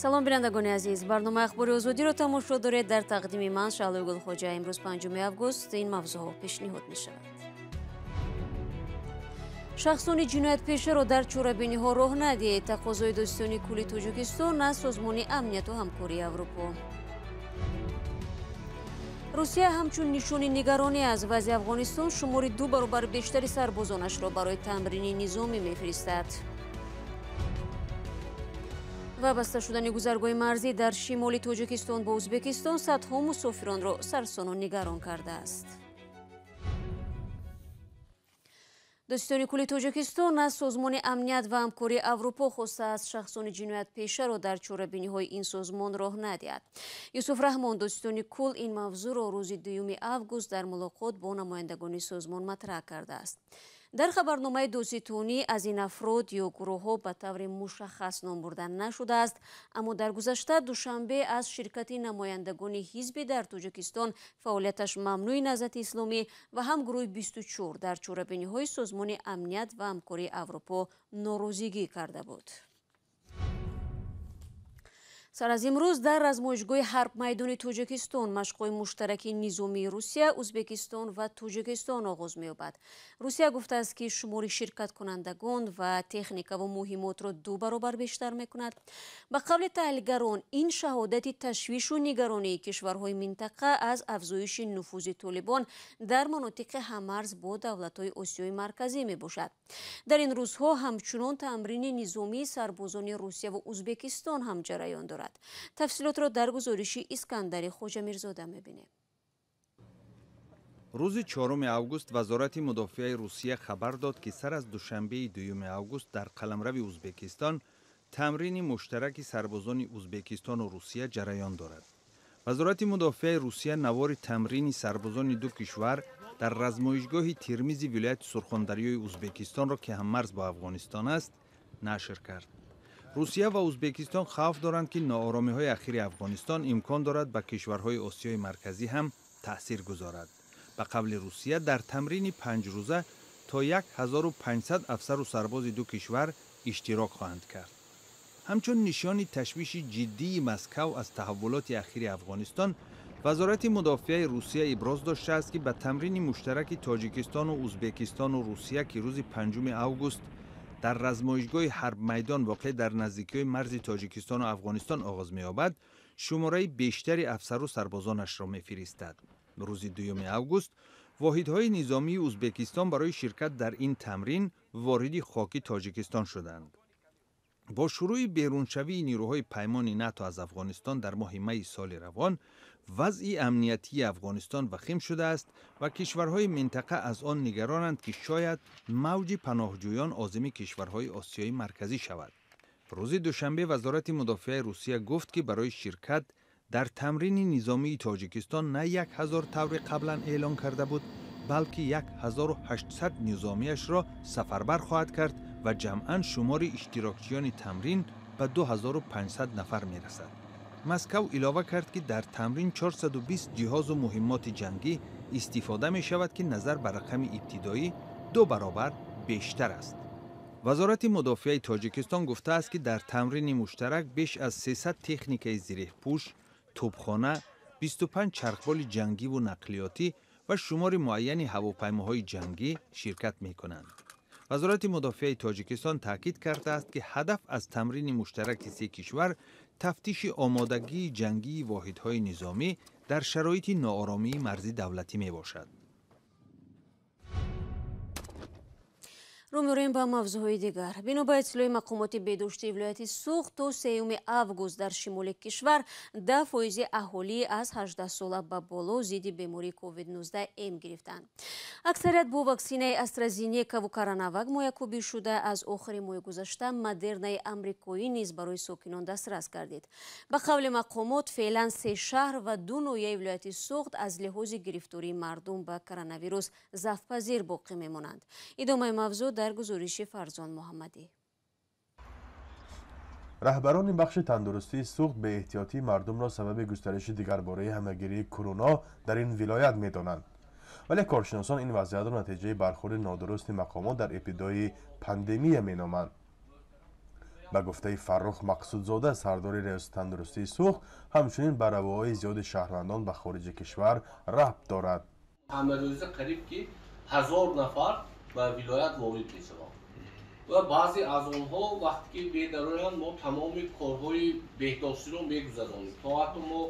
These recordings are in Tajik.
Салом, бинандагони азиз. Барномаи Ахбори Озодиро тамошо доред. Дар тақдими ман Шаҳлои Гулхоҷа. Имрӯз 5 август ин мавзӯъҳо пешниҳод мешавад. Шахсони ҷиноятпешаро дар чорабиниҳо роҳ надиҳед. Тақозои дӯстони кулли Тоҷикистон аз Созмони Амнияту Ҳамкории Аврупо. Русия ҳамчун нишони нигаронӣ аз вазъи Афғонистон шумори 2 баробар бештари сарбозонашро барои тамрини низомӣ мефиристад. Ва баста шудани гузаргоҳи марзӣ дар шимоли Тоҷикистон бо Ӯзбекистон садҳо мусофиронро сарсону нигарон кардааст. Дӯстони кулли Тоҷикистон аз Созмони Амният ва Ҳамкории Аврупо хостааст шахсони ҷиноятпешаро дар чорабиниҳои ин созмон роҳ надиҳад. Юсуф Раҳмон, дӯстони кул, ин мавзӯъро рӯзи 2 август дар мулоқот бо намояндагони созмон матраҳ кардааст. Дар хабарномаи дӯститонӣ аз ин афрод ё гурӯҳҳо ба таври мушаххас ном бурда нашудааст, аммо дар гузашта Душанбе аз ширкати намояндагони ҳизби дар Тоҷикистон фаъолияташ мамнӯи Наҳзати Исломӣ ва ҳам гурӯҳи 24 дар чорабиниҳои Созмони Амният ва Ҳамкории Аврупо норозигӣ карда буд. Сар аз имрӯз дар размоишгоҳи ҳарбмайдони Тоҷикистон машқҳои муштараки низомии Русия, Ӯзбекистон ва Тоҷикистон оғоз меёбад. Русия гуфтааст, ки шумори ширкаткунандагон ва техникаву муҳимотро 2 баробар бештар мекунад. Ба қавли таҳлилгарон, ин шаҳодати ташвишу нигаронии кишварҳои минтақа аз афзоиши нуфузи толибон дар манотиқи ҳаммарз бо давлатҳои Осиёи Марказӣ мебошад. Дар ин рӯзҳо ҳамчунон тамрини низомии сарбозони Русия ва Ӯзбекистон ҳам ҷараён дорад. Тафсилотро дар гузориши Искандари Хоҷамирзода мебинем. Рӯзи 4 август Вазорати мудофиаи Русия хабар дод, ки сар аз душанбеи 2 август дар қаламрави Ӯзбекистон тамрини муштараки сарбозони Ӯзбекистону Русия ҷараён дорад. Вазорати мудофиаи Русия навори тамрини сарбозони ду кишвар дар размоишгоҳи Термизи вилояти Сурхондарёи Ӯзбекистонро, ки ҳаммарз бо Афғонистон аст, нашр кард. Русия ва Ӯзбекистон хавф доранд, ки нооромиҳои ахири Афғонистон имкон дорад ба кишварҳои Осиёи Марказӣ ҳам таъсир гузорад. Ба қавли Русия, дар тамрини 5 рӯза то 1500 афсару сарбози ду кишвар иштирок хоҳанд кард. Ҳамчун нишони ташвиши ҷиддии Москав аз таҳаввулоти ахири Афғонистон, Вазорати мудофиаи Русия иброз доштааст, ки ба тамрини муштараки Тоҷикистону Ӯзбекистону Русия, ки рӯзи 5 август дар размоишгоҳи ҳарбмайдон воқеъ дар наздикиҳои марзи Тоҷикистону Афғонистон оғоз меёбад, шумораи бештари афсару сарбозонашро мефиристад. Рӯзи 2 август воҳидҳои низомии Ӯзбекистон барои ширкат дар ин тамрин вориди хоки Тоҷикистон шуданд. Бо шурӯъи беруншавии нирӯҳои паймони НАТО аз Афғонистон дар моҳи майи соли равон, вазъи амниятии Афғонистон вахим шудааст ва кишварҳои минтақа аз он нигаронанд, ки шояд мавҷи паноҳҷӯён озими кишварҳои Осиёи Марказӣ шавад. Рӯзи душанбе Вазорати мудофиаи Русия гуфт, ки барои ширкат дар тамрини низомии Тоҷикистон на 1000 тавре қаблан эълон карда буд, балки 1800 низомиашро сафарбар хоҳад кард ва ҷамъан шумори иштирокчиёни тамрин ба 2500 нафар мерасад. Москав илова кард, ки дар тамрин 420 ҷиҳозу муҳиммоти ҷангӣ истифода мешавад, ки назар ба рақами ибтидоӣ 2 баробар бештар аст. Вазорати мудофиаи Тоҷикистон гуфтааст, ки дар тамрини муштарак беш аз 300 техникаи зиреҳпӯш, тӯбхона, 25 чархболи ҷангиву нақлиётӣ ва шумори муайяни ҳавопаймоҳои ҷангӣ ширкат мекунанд. Вазорати мудофиаи Тоҷикистон таъкид кардааст, ки ҳадаф аз тамрини муштараки се кишвар тафтиши омодагии ҷангии воҳидҳои низомӣ дар шароити нооромии марзи давлатӣ мебошад. Рӯ меорем ба мавзӯъҳои дигар. Бино ба иттилои мақомоти беҳдоштии вилояти Суғд, то 3 август дар шимоли кишвар 10% аҳолӣ аз 18 сола ба боло зидди бемории COVID-19 эм гирифтанд. Аксарият бо ваксинаи Астразенекаву Коронавак моякубӣ шуда, аз охири моҳи гузашта Модернаи амрикоӣ низ барои сокинон дастрас гардид. Ба қавли мақомот, феълан се шаҳр ва 2 ноҳияи вилояти Суғд аз лиҳози гирифтории мардум ба коронавирус зафпазир боқӣ мемонанд. Идомаи мавзӯъ дар гузориши Фарзон Муҳаммадӣ. Раҳбарони бахши тандурустии Суғд беэҳтиётии мардумро сабаби густариши дигарбораи ҳамагирии куруно дар ин вилоят медонанд. Вале коршиносон ин вазъиятро натиҷаи бархӯрди нодурусти мақомот дар ибтидои пандемия меноманд. Ба гуфтаи Фаррух Мақсудзода, сардори Риёсати тандурустии Суғд, ҳамчунин ба равоҳои зиёди шаҳрвандон ба хориҷи кишвар рабт дорад. Ҳамарӯза қариб ки 1000 нафар ба вилоят ворид мешаванд ва баъзе аз онҳо вақте ки бедароянд, мо тамоми корҳои беҳдоштиро мегузаронем. То ҳатто мо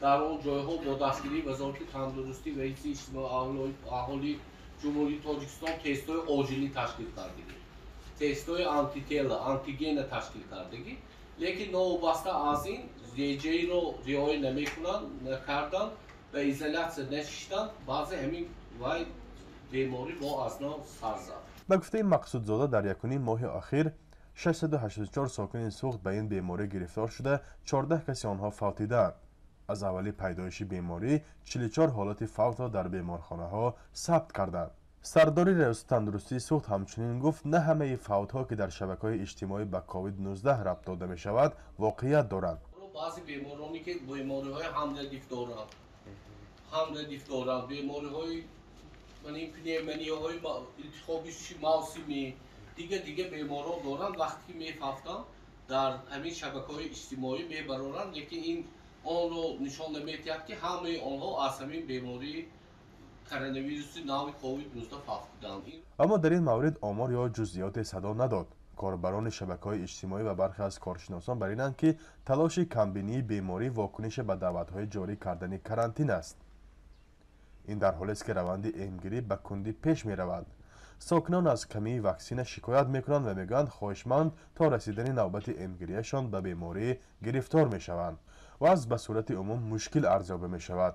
дар он ҷойҳо бо дастгирии Вазорати тандурустӣ ва ҳифзи иҷтимоии аҳолии Ҷумҳурии Тоҷикистон тестҳои оҷилӣ ташкил кардагӣ, тестҳои антитела, антигена ташкил кардагӣ, лекин новобаста аз ин реҷаиро риоя намекунанд, накарданд ва изолятсия нашиштанд, баъзе ҳамин вай беморӣ бо аз нав сар зад. Ба гуфтаи Мақсудзода, дар якуним моҳи охир 684 сокини Суғд ба ин беморӣ гирифтор шуда, 14 каси онҳо фавтидаанд. Аз аввали пайдоиши беморӣ 44 ҳолати фавтро дар беморхонаҳо сабт карданд. Сардори Риёсати тандурустии Суғд ҳамчунин гуфт, на ҳамаи фавтҳо, ки дар шабакаҳои иҷтимоӣ ба COVID-19 рабт дода мешавад, воқеият доранд. Баъзе бемороне ки бемориҳои ҳамрадиф доранд, бемориҳои пневмонияҳои илтиҳоби мавсимӣ, дига беморон доранд, вақте ки мефавтанд, дар ҳамин шабакаҳои иҷтимоӣ мебароранд, лекин ин онро нишон намедиҳад, ки ҳамаи онҳо аз ҳамин бемории коронавируси нави COVID-19 фавтиданд. Аммо дар ин маврид омор ё ҷузъиёте садо надод. Корбарони шабакаҳои иҷтимоӣ ва бархе аз коршиносон бар инанд, ки талоши камбинии беморӣ вокунише ба даъватҳои ҷорӣ кардани карантин аст. Ин дар ҳолест, ки раванди эмгирӣ ба кундӣ пеш меравад. Сокинон аз камии ваксина шикоят мекунанд ва мегӯянд, хоҳишманд то расидани навбати эмгириашон ба беморӣ гирифтор мешаванд. Вазъ ба сурати умум мушкил арзёбӣ мешавад.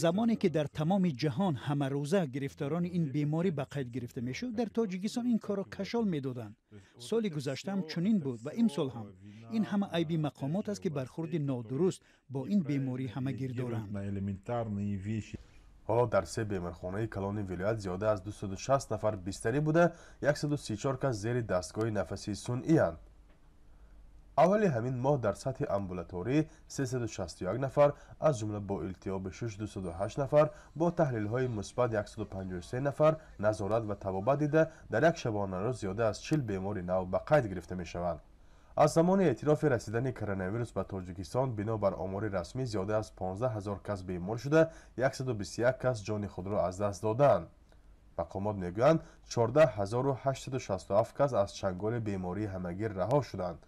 Замоне ки дар тамоми ҷаҳон ҳамарӯза гирифторони ин беморӣ ба қайд гирифта мешуд, дар Тоҷикистон ин корро кашол медоданд. Соли гузаштаам чунин буд ва имсол ҳам. Ин ҳама айби мақомот аст, ки бархурди нодуруст бо ин беморӣ ҳамагир доранд. Ҳоло дар се беморхонаи калони вилоят зиёда аз 260 нафар бистарӣ буда, 134 кас зери дастгоҳи нафаси сунъиянд. Аввали ҳамин моҳ дар сатҳи амбулаторӣ 361 нафар, аз ҷумла бо илтиҳоби шуш 208 нафар, бо таҳлилҳои мусбат 153 нафар назорат ва табобат дида, дар як шабонарӯз зиёда аз 40 бемори нав ба қайд гирифта мешаванд. Аз замони эътирофи расидани коронавирус ба Тоҷикистон, бино бар омори расмӣ, зиёда аз 15 ҳазор кас бемор шуда, 121 кас ҷони худро аз даст додаанд. Мақомот мегӯянд, 14 867 кас аз чанголи бемории ҳамагир раҳо шуданд,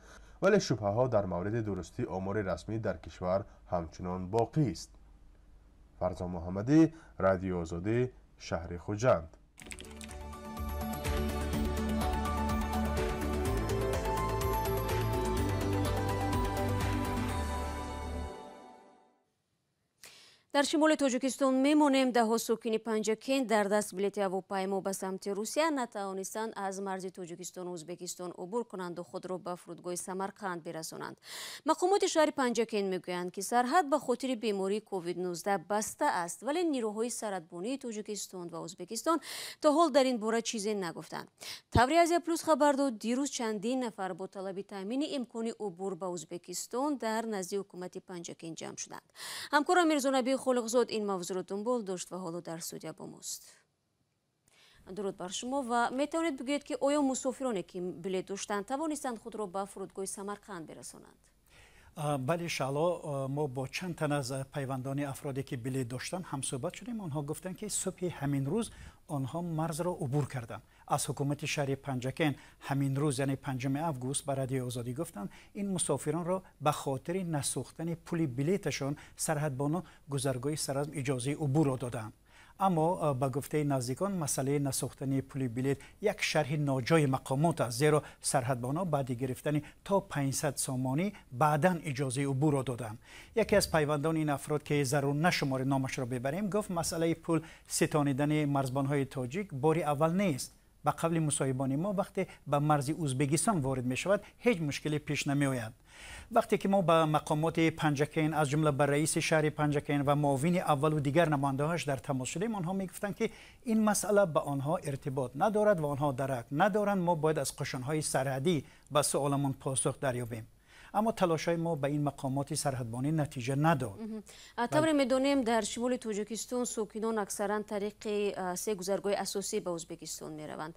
вале шубҳаҳо дар мавриди дурустии омори расмӣ дар кишвар ҳамчунон боқист. Фарзон Муҳаммадӣ, Радиои Озодӣ, шаҳри Хуҷанд. Дар шимоли Тоҷикистон мемонем. Даҳҳо сокини Панҷакент дар даст билети ҳавопаймо ба самти Русия натавонистанд аз марзи Тоҷикистону Ӯзбекистон убур кунанду худро ба фурудгоҳи Самарқанд бирасонанд. Мақомоти шаҳри Панҷакент мегӯянд, ки сарҳад ба хотири бемории COVID-19 баста аст, вале нирӯҳои сарҳадбонии Тоҷикистон ва Ӯзбекистон то ҳол дар ин бора чизе нагуфтанд. Таври Азия Плюс хабар дод, дирӯз чандин нафар бо талаби таъмини имкони убур ба Ӯзбекистон дар назди ҳукумати Панҷакент ҷамъ шуданд. Ҳамкорам Мирзонаби Холиқзод ин мавзӯъро дунбол дошт ва ҳоло дар студия бо мост. Дуруд бар шумо, ва метавонед бигӯед, ки оё мусофироне, ки билет доштанд, тавонистанд худро ба фурудгоҳи Самарқанд бирасонанд? Бале, Шаъло, мо бо чанд тан аз пайвандони афроде, ки билет доштанд, ҳамсӯҳбат шудем. Онҳо гуфтанд, ки субҳи ҳамин рӯз онҳо марзро убур карданд. Аз ҳукумати шаҳри Панҷакент ҳамин рӯз, яъне 5 август, ба Радиои Озодӣ гуфтанд, ин мусофиронро ба хотири насӯхтани пули билеташон сарҳадбонон гузаргоҳи Саразм иҷозаи убурро доданд. Аммо ба гуфтаи наздикон, масъалаи насӯхтани пули билет як шарҳи ноҷои мақомот аст, зеро сарҳадбонон баъди гирифтани то 500 сомонӣ баъдан иҷозаи убурро доданд. Яке аз пайвандони ин афрод, ки зарур нашуморем номашро бибарем, гуфт, масъалаи пул ситонидани марзбонҳои тоҷик бори аввал нест. Ба қавли мусоҳибони мо, вақте ба марзи Ӯзбекистон ворид мешавад, ҳеҷ мушкиле пеш намеояд. Вақте ки мо ба мақомоти Панҷакент, аз ҷумла ба раиси шаҳри Панҷакент ва муовини аввалу дигар намояндаҳояш дар тамос шудем, онҳо мегуфтанд, ки ин масъала ба онҳо иртибот надорад ва онҳо дарак надоранд, мо бояд аз қушунҳои сарҳадӣ ба суоламон посух дарёбем. Аммо талошҳои мо ба ин мақомоти сарҳадбонӣ натиҷа надод. Тавре медонем, дар шимоли Тоҷикистон сокинон аксаран тариқи се гузаргоҳи асосӣ ба Ӯзбекистон мераванд.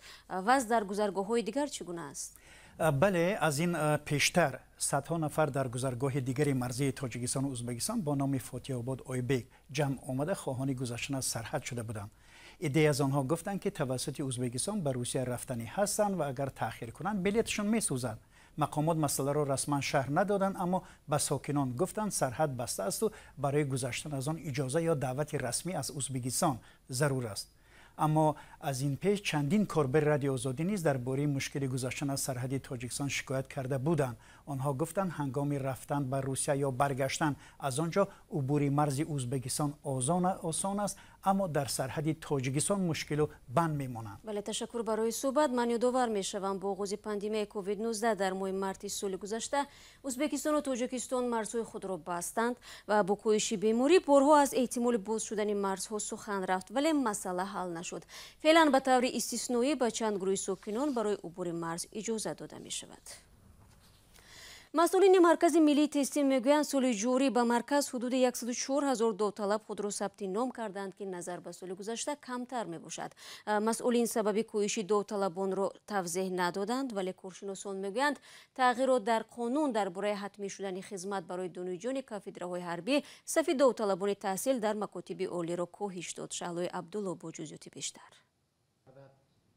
Вазъ дар гузаргоҳҳои дигар чӣ гуна аст? Бале, аз ин пештар садҳо нафар дар гузаргоҳи дигари марзии Тоҷикистону Ӯзбекистон бо номи Фотиҳобод Ойбек ҷамъ омада хоҳони гузаштан аз сарҳад шуда буданд. Иддае аз онҳо гуфтанд, ки тавассути Ӯзбекистон ба Русия рафтанӣ ҳастанд ва агар таъхир кунанд, билетшон месӯзад. Мақомот масъаларо расман шарҳ надоданд, аммо ба сокинон гуфтанд, сарҳад баста асту барои гузаштан аз он иҷоза ё даъвати расмӣ аз Ӯзбекистон зарур аст. Аммо аз ин пеш чандин корбари Радиои Озодӣ низ дар бораи мушкили гузаштан аз сарҳади Тоҷикистон шикоят карда буданд. Онҳо гуфтанд, ҳангоми рафтан ба Русия ё баргаштан аз он ҷо убури марзи Ӯзбекистон осон аст, аммо дар сарҳади Тоҷикистон мушкилу банд мемонанд. Бале, ташаккур барои суҳбат. Ман ёдовар мешавам, бо оғози пандемияи COVID-19 дар моҳи марти соли гузашта Ӯзбекистону Тоҷикистон марзҳои худро бастанд ва бо коҳиши беморӣ борҳо аз эҳтимоли боз шудани марзҳо сухан рафт, вале масъала ҳал нашуд. Феълан ба таври истисноӣ ба чанд гурӯҳи сокинон барои убури марз иҷоза дода мешавад. Масъулини Маркази миллии тестӣ мегӯянд, соли ҷорӣ ба марказ ҳудуди 104 ҳазор довталаб худро сабти ном карданд, ки назар ба соли гузашта камтар мебошад. Масъулин сабаби коҳиши довталабонро тавзеҳ надоданд, вале коршиносон мегӯянд, тағйирот дар қонун дар бораи ҳатмӣ шудани хизмат барои донишҷӯёни кафедраҳои ҳарбӣ сафи довталабони таҳсил дар макотиби олиро коҳиш дод. Шаҳлои Абдулло бо ҷузъиёти бештар.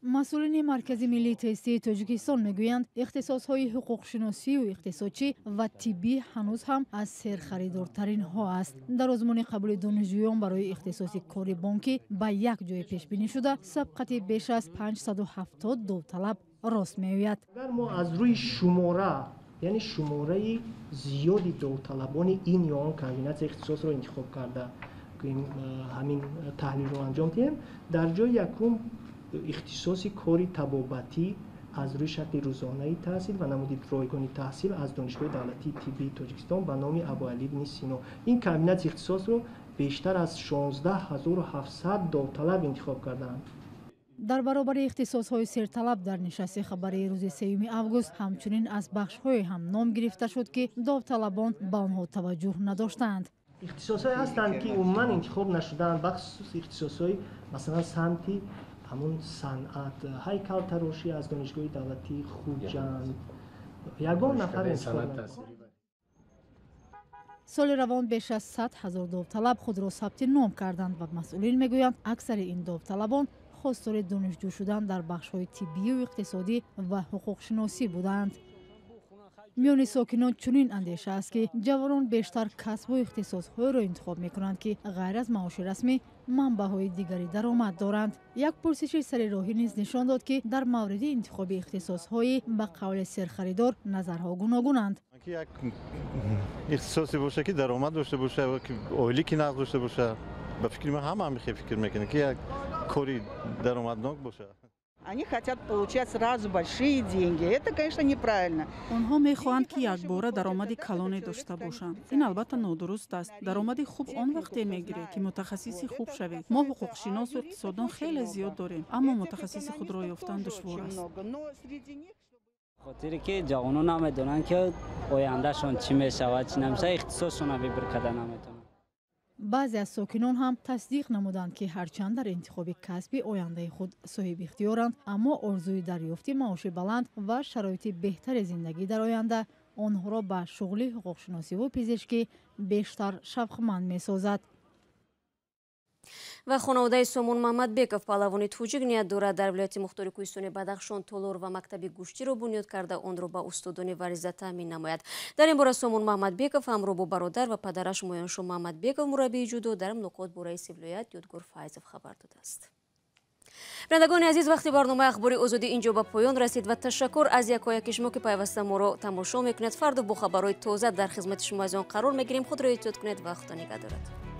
Масъулини Маркази миллии тестии Тоҷикистон мегӯянд, ихтисосҳои ҳуқуқшиносию иқтисодчӣ ва тиббӣ ҳанӯз ҳам аз серхаридортаринҳо аст. Дар озмуни қабули донишҷӯён барои ихтисоси кори бонкӣ ба як ҷое пешбинӣ шуда сабқати беш аз 570 довталаб рост меояд. Агар мо аз рӯи шумора, яъне шумораи зиёди довталабони ин ё он комбинатсияи ихтисосро интихоб карда ҳамин таҳлилро анҷом диҳем, дар ҷои якум ихтисоси кори табобатӣ аз рӯи шакли рӯзонаи таҳсил ва намуди ройгони таҳсил аз Донишгоҳи давлатии тиббии Тоҷикистон ба номи Абуалӣ ибни Сино. Ин комбинатсияи ихтисосро бештар аз 16 700 довталаб интихоб кардаанд. Дар баробари ихтисосҳои серталаб дар нишасти хабарии рӯзи 3 август ҳамчунин аз бахшҳое ҳам ном гирифта шуд, ки довталабон ба онҳо таваҷҷӯҳ надоштаанд. Ихтисосҳое ҳастанд, ки умуман интихоб нашудаанд, бахусус ихтисосҳои, масалан, самти ҳамун санъат, ҳайкалтарошӣ аз Донишгоҳи давлатии Хуҷанд ягон нафар интихоб. Соли равон беш аз 100 000 довталаб худро сабти ном карданд ва масъулин мегӯянд, аксари ин довталабон хостори донишҷӯ шудан дар бахшҳои тиббию иқтисодӣ ва ҳуқуқшиносӣ буданд. Миёни сокинон чунин андеша аст, ки ҷавонон бештар касбу ихтисосҳоеро интихоб мекунанд, ки ғайр аз маоши расмӣ манбаъҳои дигари даромад доранд. Як пурсиши сарироҳӣ низ нишон дод, ки дар мавриди интихоби ихтисосҳои ба қавли серхаридор назарҳо гуногунанд. Як ихтисосе боша, ки даромад дошта боша, оилӣ ки нағз дошта боша. Ба фикри ман, ҳама ҳамихел фикр мекунад, ки як кори даромаднок боша. Они хотят получать сразу большие деньги. Это, конечно, неправильно. Онҳо мехоҳанд, ки якбора даромади калоне дошта бошанд. Ин албатта нодуруст аст. Даромади хуб он вақте мегиред, ки мутахассиси хуб шавед. Мо ҳуқуқшиносу иқтисоддон хеле зиёд дорем, аммо мутахассиси худро ёфтан душвор аст. Хотире ки ҷавонон намедонанд, ки ояндашон чӣ мешавад, чӣ намешавад, ихтисосшонро выбор карда наметавонанд. Баъзе аз сокинон ҳам тасдиқ намуданд, ки ҳарчанд дар интихоби касби ояндаи худ соҳиби ихтиёранд, аммо орзуи дарёфти маоши баланд ва шароити беҳтари зиндагӣ дар оянда онҳоро ба шуғли ҳуқуқшиносиву пизишкӣ бештар шавқманд месозад. Ва хонаводаи Сомон Маҳмадбеков, паҳлавони тоҷик, ният дорад дар вилояти мухтори кӯҳистони Бадахшон толор ва мактаби гӯштиро бунёд карда, онро ба устодони варзида таъмин намояд. Дар ин бора Сомон Маҳмадбеков ҳамроҳ бо бародар ва падараш Моёншо Маҳмадбеков, мураббии ҷудо, дар мулоқот бо раиси вилоят Ёдгор Файзов хабар додааст. Бинандагони азиз, вақти барномаи Ахбори Озодӣ инҷо ба поён расид ва ташаккур аз якояки шумо, ки пайваста моро тамошо мекунед. Фардо бо хабарҳои тоза дар хизмати шумо азизон қарор мегирем. Худро эҳтиёт кунед ва Худо нигаҳ дорад.